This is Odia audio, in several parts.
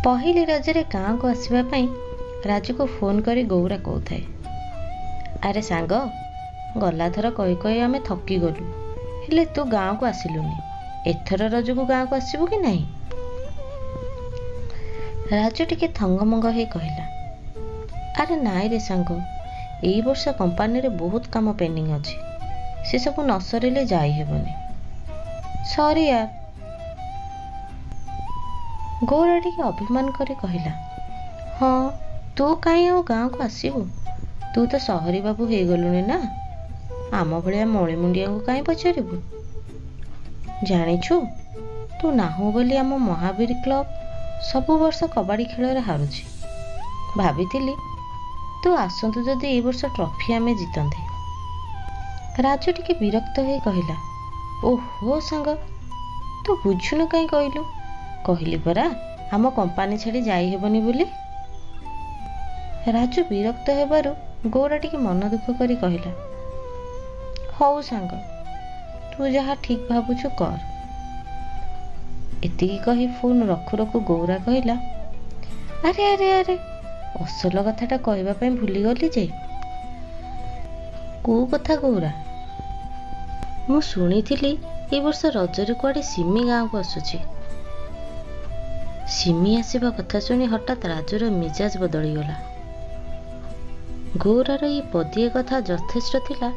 ପହିଲି ରଜରେ ଗାଁକୁ ଆସିବା ପାଇଁ ରାଜୁକୁ ଫୋନ୍ କରି ଗୌରା କହୁଥାଏ, ଆରେ ସାଙ୍ଗ, ଗଲାଥର କହି କହି ଆମେ ଥକିଗଲୁ, ହେଲେ ତୁ ଗାଁକୁ ଆସିଲୁନି। ଏଥର ରଜକୁ ଗାଁକୁ ଆସିବୁ କି ନାହିଁ? ରାଜୁ ଟିକେ ଥଙ୍ଗମଙ୍ଗ ହେଇ କହିଲା, ଆରେ ନାଇଁ ରେ ସାଙ୍ଗ, ଏଇ ବର୍ଷ କମ୍ପାନୀରେ ବହୁତ କାମ ପେଣ୍ଡିଂ ଅଛି, ସେସବୁ ନ ସରିଲେ ଯାଇ ହେବନି। ସରି ୟାର। ଗୌରା ଟିକେ ଅଭିମାନ କରି କହିଲା, ହଁ, ତୁ କାହିଁ ଆଉ ଗାଁକୁ ଆସିବୁ? ତୁ ତ ସହରୀ ବାବୁ ହେଇଗଲୁଣି ନା, ଆମ ଭଳିଆ ମଳିମୁଣ୍ଡିଆଙ୍କୁ କାହିଁ ପଚାରିବୁ? ଜାଣିଛୁ, ତୁ ନାହୁଁ ବୋଲି ଆମ ମହାବୀର କ୍ଲବ ସବୁ ବର୍ଷ କବାଡ଼ି ଖେଳରେ ହାରୁଛି। ଭାବିଥିଲି ତୁ ଆସନ୍ତୁ ଯଦି ଏଇ ବର୍ଷ ଟ୍ରଫି ଆମେ ଜିତନ୍ତେ। ରାଜୁ ଟିକେ ବିରକ୍ତ ହେଇ କହିଲା, ଓହୋ ସାଙ୍ଗ, ତୁ ବୁଝୁନୁ କାହିଁ କହିଲୁ? କହିଲି ପରା ଆମ କମ୍ପାନୀ ଛାଡ଼ି ଯାଇ ହେବନି ବୋଲି। ରାଜୁ ବିରକ୍ତ ହେବାରୁ ଗୌରା ଟିକେ ମନ ଦୁଃଖ କରି କହିଲା, ହଉ ସାଙ୍ଗ, ତୁ ଯାହା ଠିକ୍ ଭାବୁଛୁ କର। ଏତିକି କହି ଫୋନ୍ ରଖୁ ରଖୁ ଗୌରା କହିଲା, ଆରେ ଆରେ ଆରେ, ଅସଲ କଥାଟା କହିବା ପାଇଁ ଭୁଲିଗଲି ଯେ। କୋଉ କଥା ଗୌରା? ମୁଁ ଶୁଣିଥିଲି ଏ ବର୍ଷ ରଜରେ କୁଆଡ଼େ ସିମି ଗାଁକୁ ଆସୁଛି। ସିମି ଆସିବା କଥା ଶୁଣି ହଠାତ୍ ରାଜୁର ମିଜାଜ ବଦଳିଗଲା। ଗୌରାର ଏଇ ପଦିଏ କଥା ଯଥେଷ୍ଟ ଥିଲା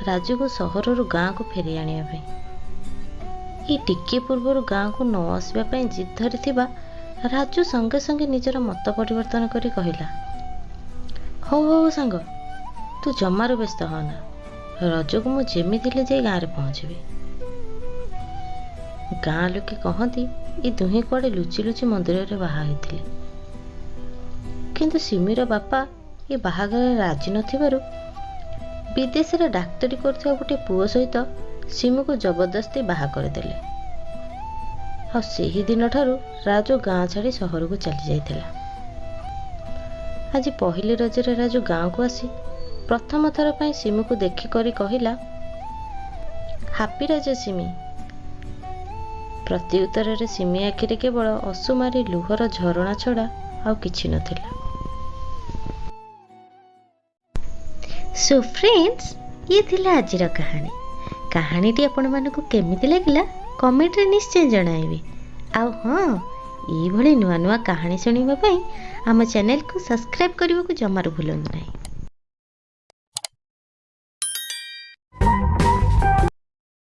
ରାଜୁକୁ ସହରରୁ ଗାଁକୁ ଫେରାଇ ଆଣିବା ପାଇଁ। ଏଇ ଟିକିଏ ପୂର୍ବରୁ ଗାଁକୁ ନ ଆସିବା ପାଇଁ ଜିଦ୍ ଧରିଥିବା ରାଜୁ ସଙ୍ଗେ ସଙ୍ଗେ ନିଜର ମତ ପରିବର୍ତ୍ତନ କରି କହିଲା, ହଉ ହଉ ସାଙ୍ଗ, ତୁ ଜମାରୁ ବ୍ୟସ୍ତ ହଅନା, ରଜକୁ ମୁଁ ଯେମିତି ହେଲେ ଯାଇ ଗାଁରେ ପହଞ୍ଚିବି। ଗାଁ ଲୋକେ କହନ୍ତି ଏ ଦୁହେଁ କୁଆଡ଼େ ଲୁଚି ଲୁଚି ମନ୍ଦିରରେ ବାହା ହେଇଥିଲେ, କିନ୍ତୁ ସିମିର ବାପା ଏ ବାହାଘରରେ ରାଜି ନଥିବାରୁ ବିଦେଶରେ ଡାକ୍ତରୀ କରୁଥିବା ଗୋଟିଏ ପୁଅ ସହିତ ସିମିକୁ ଜବରଦସ୍ତି ବାହା କରିଦେଲେ। ଆଉ ସେହି ଦିନଠାରୁ ରାଜୁ ଗାଁ ଛାଡ଼ି ସହରକୁ ଚାଲି ଯାଇଥିଲା। ଆଜି ପହିଲି ରଜରେ ରାଜୁ ଗାଁକୁ ଆସି ପ୍ରଥମ ଥର ପାଇଁ ସିମିକୁ ଦେଖି କରି କହିଲା, ହାପି ରଜ ସିମି। ପ୍ରତିଉତ୍ତରରେ ସିମି ଆଖିରେ କେବଳ ଅସୁମାରୀ ଲୁହର ଝରଣା ଛଡ଼ା ଆଉ କିଛି ନଥିଲା। ସୋ ଫ୍ରେଣ୍ଡସ୍, ଇଏ ଥିଲା ଆଜିର କାହାଣୀ। କାହାଣୀଟି ଆପଣମାନଙ୍କୁ କେମିତି ଲାଗିଲା କମେଣ୍ଟରେ ନିଶ୍ଚୟ ଜଣାଇବେ। ଆଉ ହଁ, ଏଇଭଳି ନୂଆ ନୂଆ କାହାଣୀ ଶୁଣିବା ପାଇଁ ଆମ ଚ୍ୟାନେଲକୁ ସବସ୍କ୍ରାଇବ୍ କରିବାକୁ ଜମାରୁ ଭୁଲନ୍ତୁ ନାହିଁ।